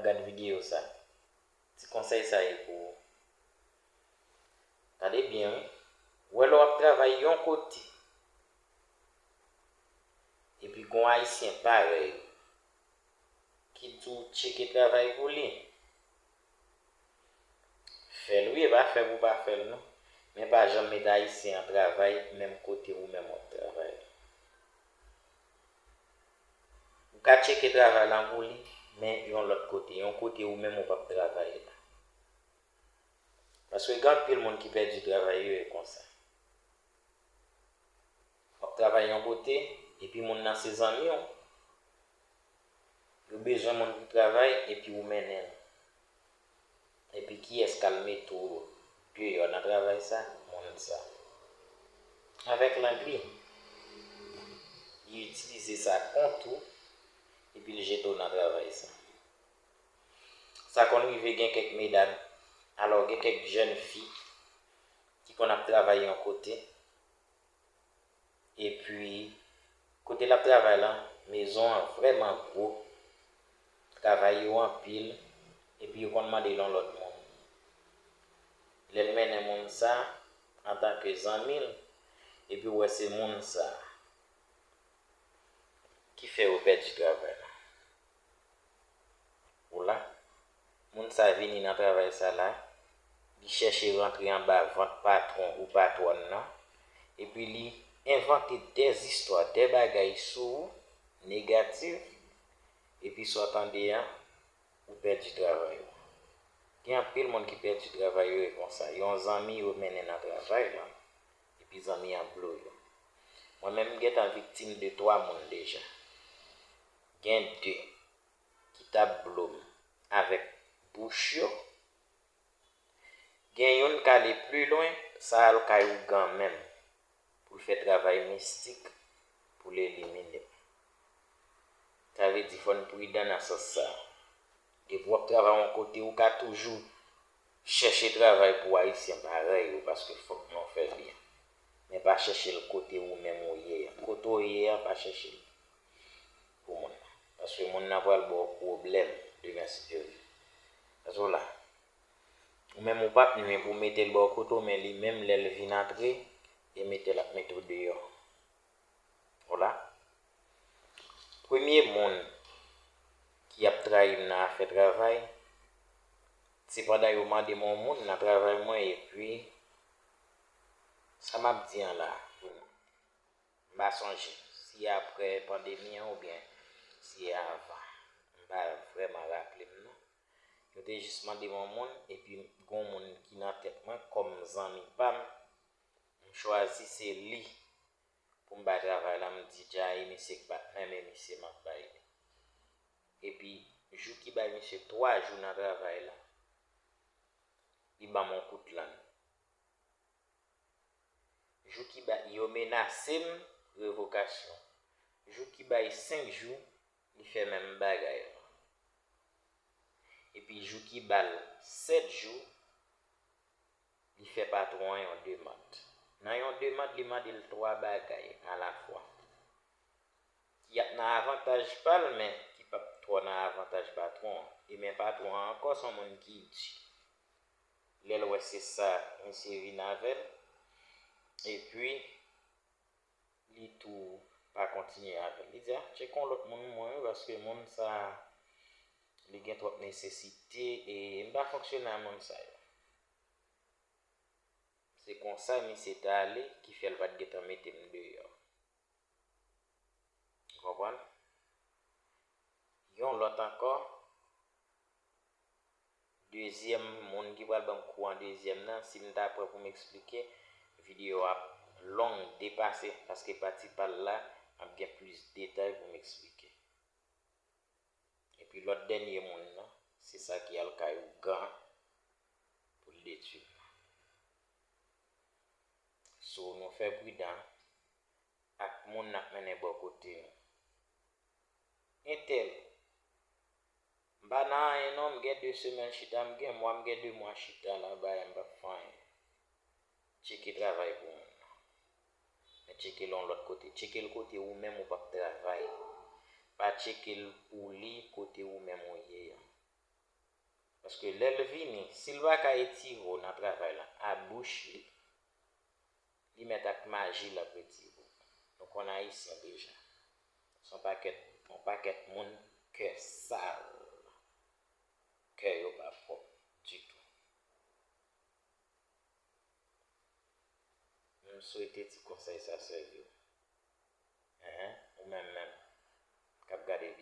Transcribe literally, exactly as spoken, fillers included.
Gad videyo sa. Ti konsèy sa ye pou ou. Tande byen wi. Ou wè lè w ap travay yon kote, epi gon Ayisyen parèy ou ki di w tcheke travay pou li, fè l wi, e pa fè pou w pa fè l non. Men pa janm met Ayisyen an travay menm kote ou menm w ap travay. Ou ka tcheke travay lan pou li, men yon lòt kote, yon kote ou menm ou p ap travay la. Paske gen anpil moun ki pèdi travay yo e konsa. W ap travay yon kote, epi moun nan se zanmi w. Yo bezwen moun pou travay, epi ou mennen l. Epi kiyès k al mete w deyò nan travay sa? Moun sa. Avèk lang li, li itilize sa kont ou, epi l jete w nan travay sa. Sa konn rive gen kèk medam, alò gen kèk jèn fi ki konn ap travay yon kote, epi kote l ap travay la, mezon an vrèman gwo, travay yo anpil, epi yo konn mande l yon lòt moun. Lè l mennen moun sa, antanke zanmi l, epi w wè se moun sa ki fè yo pèdi travay la. Ou la, moun sa vini nan travay sa la, li chèche rantre anba vant patwon ou patwòn nan, epi li envante dè zistwa, dè bagay sou ou, negatif, epi sa w tande a, ou pèdi travay ou. Gen anpil moun ki pèdi travay yo e konsa, yon zanmi yo mennen nan travay la, epi zanmi an blo yo. Mwen menm m gentan viktim de twa moun deja. Gen de ki t ap blo m avèk bouch yo. Gen youn k ale pli lwen, sa al kay ougan menm, pou l fè travay mistik, pou l elimine m. Sa vle di fò n pridan nan sans sa. Depi w ap travay yon kote, ou ka toujou chèche travay pou Ayisyen parèy ou, paske fòk nou fè l byen. Men pa chèche l kote ou menm ou ye a. Kote w ye a, pa chèche l pou moun nan. Paske moun nan pral ba w pwoblèm demen si Dye vle. Paske w la, ou menm ou p ap nwi pou w mete l ba w kote w, men li menm lè l vin antre, e mete l ap mete w deyò. W la. Premye moun ki ap trayi m nan afè travay, se pandan yo mande m yon moun nan travay mwen, epi sa m ap di an la, m pa sonje si apre pandemi an oubyen si avan. M pa vrèman raple m non. Yo te jis mande m yon moun, epi gon moun ki nan tèt mwen kòm zanmi pa m, m chwazi se li pou m bay travay la, m di dja e misye k pa t renmen misye m ap bay li. Epi jou ki bay misye twa jou nan travay la, li ban m yon kout lang. Jou ki bay, yo menase m revokasyon. Jou ki bay senk jou, li fè menm bagay la. Epi jou ki ba l sèt jou, li fè patwon an yon demann. Nan yon demann, li mande l twa bagay alafwa. Ki ap nan avantaj pa l, men ki p ap twò nan avantaj patwon an. E men patwon an ankò, se yon moun ki di. Lè l wè se sa, misye vin avè l. Epi, li tou pa kontinye avè l. Li di, a, tcheke yon lòt moun mwen wi, paske moun sa, li gen twòp nesesite, e m pa fonksyone ak moun sa yo. Se konsa misye t ale, ki fè l pa t gentan mete m deyò. Ou konprann? Yon lòt ankò, dezyèm moun ki pral ban m kou an dezyèm nan, si m ta pran pou m eksplike, videyo a ap long depase, paske pati pa l la, m ap gen plis detay pou m eksplike. Epi lòt dènye moun nan, se sa ki al kay ougan pou l detwi m. So, nou fè pridan ak moun n ap mennen bò kote nou. Entèl, m pa nan anyen non, m gen de semèn chita, m gen mwa, m gen de mwa chita la, bagay m p ap fè anyen. Tcheke travay pou moun nan. Men tcheke l yon lòt kote. Tcheke l kote ou menm ou p ap travay. Pa tcheke l pou li kote ou menm ou ye an. Paske lè l vini, si l pa ka etire w nan travay la a bouch li, li mèt ak maji l ap etire w. Nou konn Ayisyen deja. Se yon pakèt, yon pakèt moun kè sal. Kè yo pa pwòp ditou. M swete ti konsèy sa sèvi w. Enhen, ou menm menm k ap gade